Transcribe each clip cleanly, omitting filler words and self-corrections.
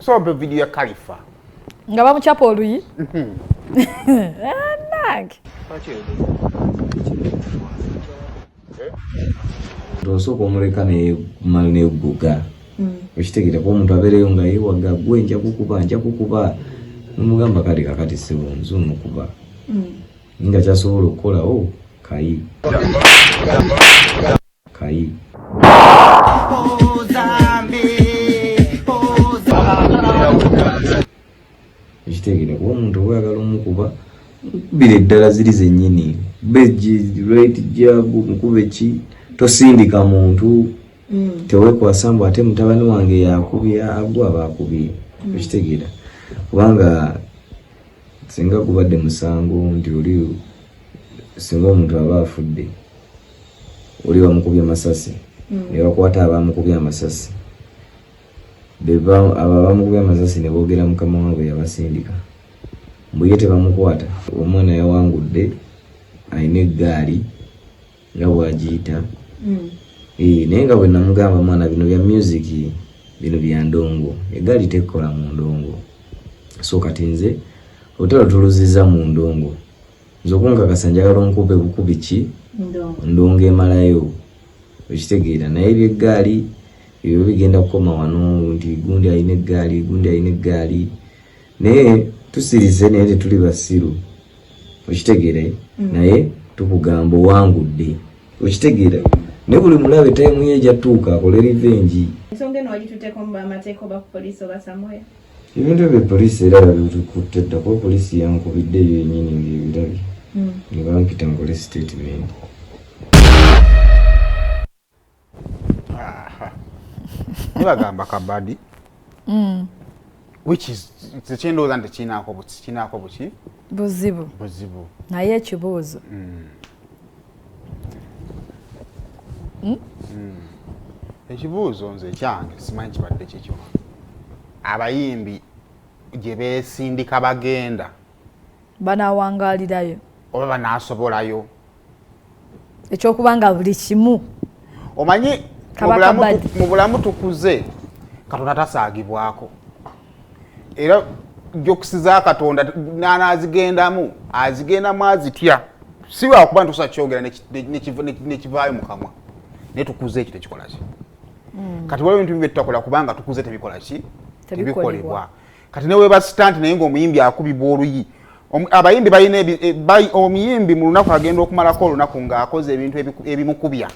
So mpe video ya Khalifa nga bamukyapa oluyi. Nange Osooka omuleka nemala negguga, okitegeera, kuba omuntu abeereyo nga yewaga, gwe nja kukuba, nja kukuba, nomugamba kale kakati sebo nze omukuba, nga kyasobola okukolawo kayi kayi. Ekitegeera, kuba omuntu oba oyagala omukuba, mukubira eddala ziri zennyini, right jab, mukube ki, tosindika muntu, tewekwasa mbu ate mutabani wange yakubye, agwa aba akubye. Okitegeera, kubanga singa gubadde musango nti oli singa omuntu aba afudde, oli bamukubye masasi, ne bakwata abamukubye amasasi, abo abamukubye amasasi ne boogera mukama waabwe yabasindika, mbu ye tebamukwata. Omwana yawangudde, alina eggaali nga bwagiyita. Naye nga bwe namugamba, mwana, bino bya music, bino bya ndongo, eggaali tekkola mu ndongo. So kati nze olutalo tuluziza mu ndongo, nze okunkakasa njagala onkube bukubi ki ndongo emalayo, okitegeera? Naye ebyeggaali ebyo bigenda kukoma wano nti gundi alina eggaali, gundi alina eggaali, naye tusirise, naye tetuli basiru, okitegeera? Naye tukugamba owangudde, okitegeera? Naye buli mulabe time ye ejatuuka akole revenge. Ensonga eno wagitutteko mu bamateeka oba ku poliisi oba somewhere? Ebintu ebyo poliisi era babitukutte dda, kuba poliisi yankubidde eyo yennyini ngaebirabye ne bampita nkole statement. Nibagamba kabadi, which is kyendowooza nti kinaako buki? Buzibu. Buzibu. Naye ekibuuzo, Ekibuuzo nze ekyange simanyi kibadde kikyo, abayimbi gye beesindika bagenda Banawangaalirayo? Oba banaasobolayo? Ekyokuba nga buli kimu Omanyi Kabaka Badi. Mu bulamu tukuze, Katonda tasaagibwako, era jokes za Katonda nanaazigendamu azigendamu azitya, si lwakuba nti tusobola kyogera nekivaayo mu kamwa, naye tukuze ekyo tekikola ki. Kati waliwo ebintu bibi byetutakola kubanga tukuze tebikola ki? Tebikolebwa. Tebikolebwa. Kati neweba stunt, naye ngaomuyimbi akubibwa oluyi, abayimbi balina omuyimbi mu lunaku agenda okumalako olunaku ng'akoze ebintu ebimukubya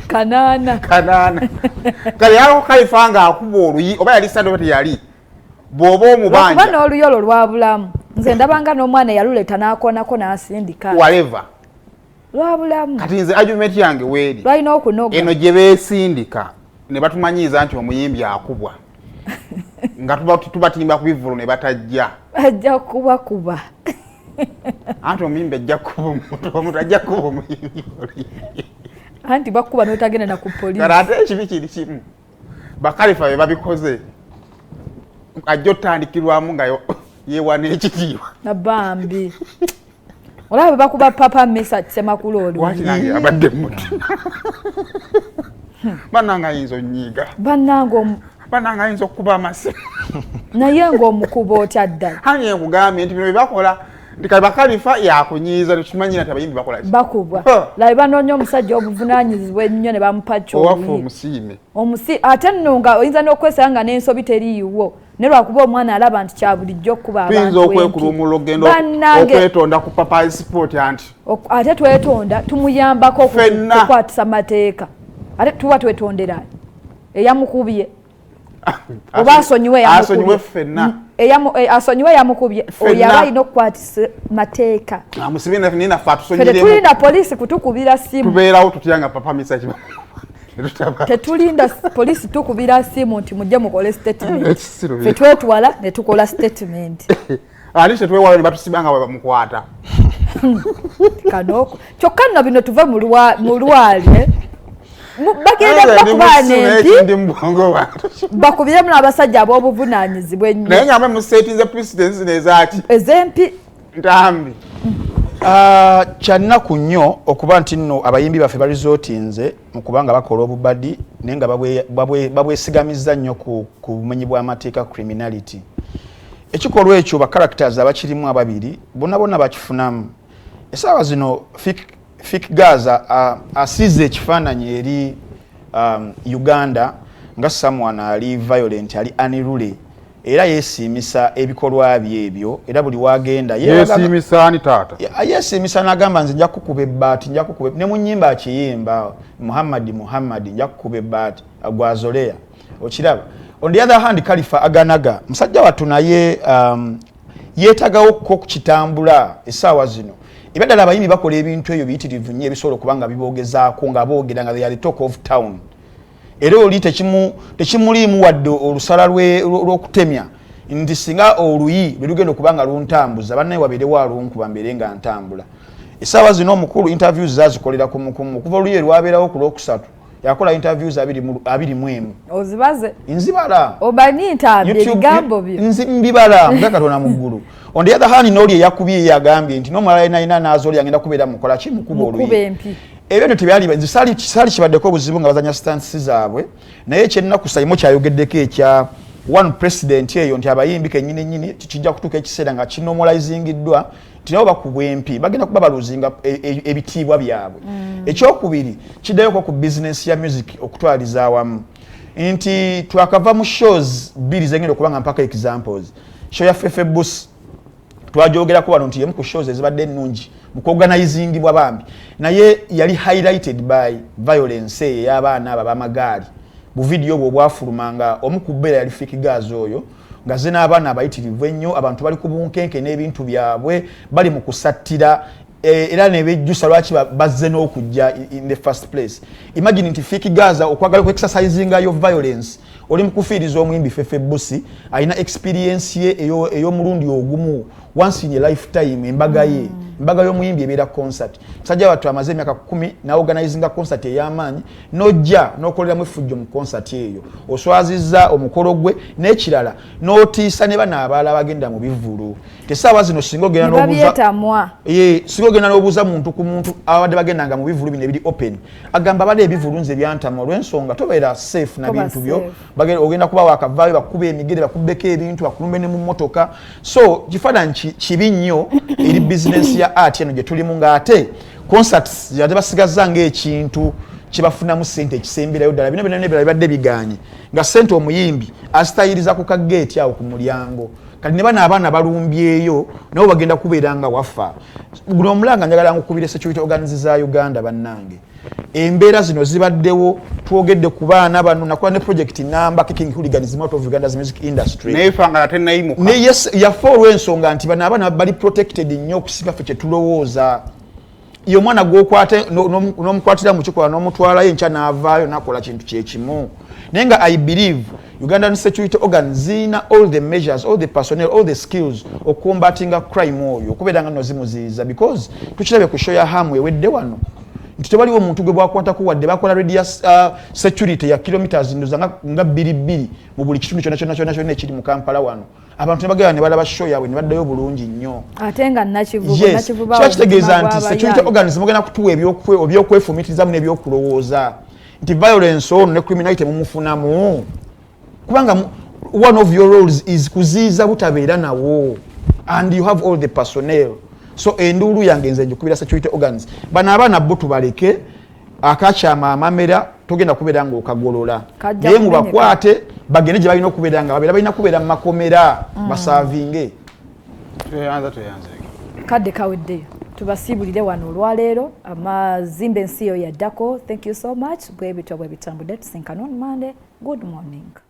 800. 800. Kale ako Kalifa ng'akuba oluyi, oba yali stunt oba teyali, bw'oba Lwakuba omubanja n'oluyolo lwabulamu, nze ndabanga n'omwana yaluleeta n'akoonako n'asindika. Whatever. Lwabulamu. Kati nze argument yange weeri Lwalina okunoga. Eno gye beesindika ne batumanyiiza nti omuyimbi akubwa, nga tubatimba ku bivvulu ne batajja. Ajja kubakuba. Anti omuyimbi ajja kuba omuntu, omuntu ajja kuba omuyimbi oli. Anti bakuba n'otagenda na ku poliisi. Kale ate ekibi kiri kimu, Bakalifa be babikoze, ajja otandikirwamu nga yeewa n'ekitiibwa. Nabambi olaba bakuba Papa Mesa Semakulu oluyi. Waki nange abadde mutima, bannange ayinza onyiiga. Bannange Bannange ayinza okukuba amasimu. Naye ng'omukuba otya ddala? Hange nkugambye nti bino byebakola nti kale Bakalifa yakunyiiza, tekimanyi nti abayimbi bakola ki? Bakubwa. Ha. Labe banoonya omusajja obuvunaanyizibwa ennyo ne bamupa Owaffe kyoluyi. Omusiime. Omusi ate nno nga oyinza n'okwesanga nga n'ensobi teriiwo, ne lwakuba omwana alaba nti kya bulijjo okukuba Tuyinza abantu empi. okwekulumula okugenda Bannange. okwetonda ku Papa Sport anti Ate twetonda tumuyambako Ffenna. okukwatisa mateeka, ate tuba twetondera eyamukubye oba asonyiwe eyamukubye. Asonyiwe ffenna. Asonyiwe eyamukubye oyo Ffenna. aba alina okukwatisa mateeka. Amusibe naye naffe Ffe atusonyiremu. tetulinda poliisi kutukubira simu. Tubeerawo tutya nga Papa Misa kiba netutaba? Tetulinda poliisi tukubira simu nti mujje mukole statement. Ekisiru. Ffe twetwala ne tukola statement. Ate tetwewala ne batusiba nga bwe bamukwata. Kanoko kyokka nno bino tuve mu lwali, eh? Bagenda bakubaana empi. Ndi mu bwongo bwange. Bakubiremu n'abasajja ab'obuvunaanyizibwa ennyo. Naye nga mwe musetinze precedence nezaki? Ez'empi. Ntambi. Ah, kyannaku nnyo okuba nti nno abayimbi baffe baresortinze Mu kubanga bakola obubadi, naye nga babwesigamizza nnyo ku bumenyi bw'amateeka, criminality. Ekikolwa ekyo, ba characters abakirimu ababiri bonna bonna bakifunamu. Essaawa zino Fik Gaza asiize ekifaananyi eri Uganda nga someone ali violent, ali unruly, era yeesiimisa ebikolwa bye ebyo, era buli wagenda Yeesiimisa ani, taata? Yeesiimisa n'agamba, "Nze nja kukuba ebbaati, nja kukuba." Ne mu nnyimba akiyimba, "Muhammadi, Muhammadi, nja kukuba ebbaati gwazoleya." Okiraba? On the other hand, Kalifa Aganaga musajja wattu, naye yeetagawo ko kukitambula. Essaawa zino ebyaddala abayimbi bakola ebintu ebyo biyitirivu nnyo, ebisobola okuba nga bibogezaako, nga boogera nga they are the talk of town, era oli tekimuliimu wadde olusala lw'okutemya nti singa oluyi lwe lugenda okuba nga luntambuza, bannaye wabeerewo alunkuba mbeere nga ntambula. Essaawa zino omukulu interviews zazikolera kumukumu. Okuva oluyi lwabeerawo ku Lwokusatu, yakola interviews 21. Ozibaze? Nzibala. Omanyi ntambi ebigambo byo. Mbibala nga Katonda mu ggulu. On the other hand, n'oli eyakubye yagambye nti n'omulala yina yina n'azooli agenda kubeera mukola ki, mukuba oluyi. Ebyo nno tebyali nze saali kibaddeko obuzibu nga bazanya stunts zaabwe. Naye ekyennaku, Saimo kyayogeddeko ekya one president eyo nti abayimbi kennyini nnyini kijja kutuuka ekiseera nga kinormalizingiddwa nti nabo bakubwa empi, bagenda kuba baluzinga ebitiibwa byabwe. Ekyokubiri kiddayoko ku bizinesi ya music okutwaliza awamu, nti twakava mu shows bbiri zengenda okuba nga mpaka examples. Show ya Fefe Bus twajogerako wano nti yemu ku shows ezibadde ennungi mu kuorganizingibwa bambi, naye yali highlighted by violence eyo ey'abaana abo ab'amagaali. Buvidiyo obwo obwafulumanga, omu ku bbeera yali Fik Gaza oyo, nga ze n'abaana abayitirivu ennyo, abantu bali ku bunkenke n'ebintu byabwe, bali mu kusattira, era nebejjusa lwaki bazze n'okujja in the first place. Imagine nti Fik Gaza okwagala ku exercisinga yo violence, oli mu kufiiriza omuyimbi Fefe Busi alina experience ye ey'omulundi ogumu, once in a lifetime. Embaga ye, embaga y'omuyimbi ebeera concert. Musajja wattu amaze emyaka 10 naorganizinga concert ey'amaanyi, n'ojja n'okoleramu effujjo mu concert eyo, oswazizza omukolo gwe. N'ekirala, n'otiisa ne bano abalala bagenda mu bivvulu. Tesaawa zino singa ogenda n'obuuza, singa ogenda n'obuuza muntu ku muntu abadde bagendanga mu bivvulu bino ebiri open, agamba, "Abadde ebivvulu nze byantama olw'ensonga tobeera safe na bintu byo, ogenda kuba wakavaayo bakuba emigere, bakubbeko ebintu, bakulumbe ne mu mmotoka." So kifaananyi kibi nnyo eri bizinensi ya art eno gye tulimu, ng'ate concerts ate basigaza ng'ekintu kyebafunamu sente ekisemberayo ddala. Bino byonna ebirala bibadde biganye, nga sente omuyimbi azitayiriza ku kageeti awo ku mulyango. Kati ne bano abaana balumbyeyo, nabo bagenda kubeera nga wafa. Guno omulanga njagala ngukubire security organs za Uganda. Bannange, embeera zino zibaddewo, twogedde ku baana bano, nakola ne project namba Kicking Hooliganism Out of Uganda's Music Industry. Neyefanga tenayimuka. Yafe olw'ensonga nti bano abaana bali protected nnyo okusinga ffe kyetulowooza. Ye omwana gwokwate n'omukwatira mu kikolwa n'omutwalayo, enkya n'avaayo nakola kintu kyekimu. Naye nga I believe Ugandan security organs ziyina all the measures, all the personnel, all the skills okumbatinga crime oyo, okubeera nga nozimuziyiza, because tukirabye ku show ya Hamu ewedde wano nti tewaliwo omuntu gwe bwakwatako, wadde bakola radius security ya kilometers ndoza nga bbiri bbiri mu buli kitundu kyonna kyonna kyonna kyonna ekiri mu Kampala wano. Abantu ne bagenda ne balaba show yaabwe ne baddayo bulungi nnyo. Ate nga Nakivubo. Yes, kiba kitegeeza nti security organs mugenda kutuwa ebyokwefumitirizamu n'ebyokulowooza nti violence ono ne criminality mumufunamu, kubanga one of your roles is kuziiza butabeera nawo, and you have all the personnel. So enduulu yange nze njikubira security organs. Bano abaana bo tubaleke, akakyama amamera togenda kubeera nga okagolola, naye mubakwate bagende gye balina okubeera nga babeera, balina kubeera mu makomera baservinge. Tweyanza, tweyanze. Kadde kaweddeyo, tubasiibulire wano olwaleero. Amazimba ensi yo yaddako. Thank you so much. Bwe bityo bwe bitambudde. Tusinkana on Monday. Good morning.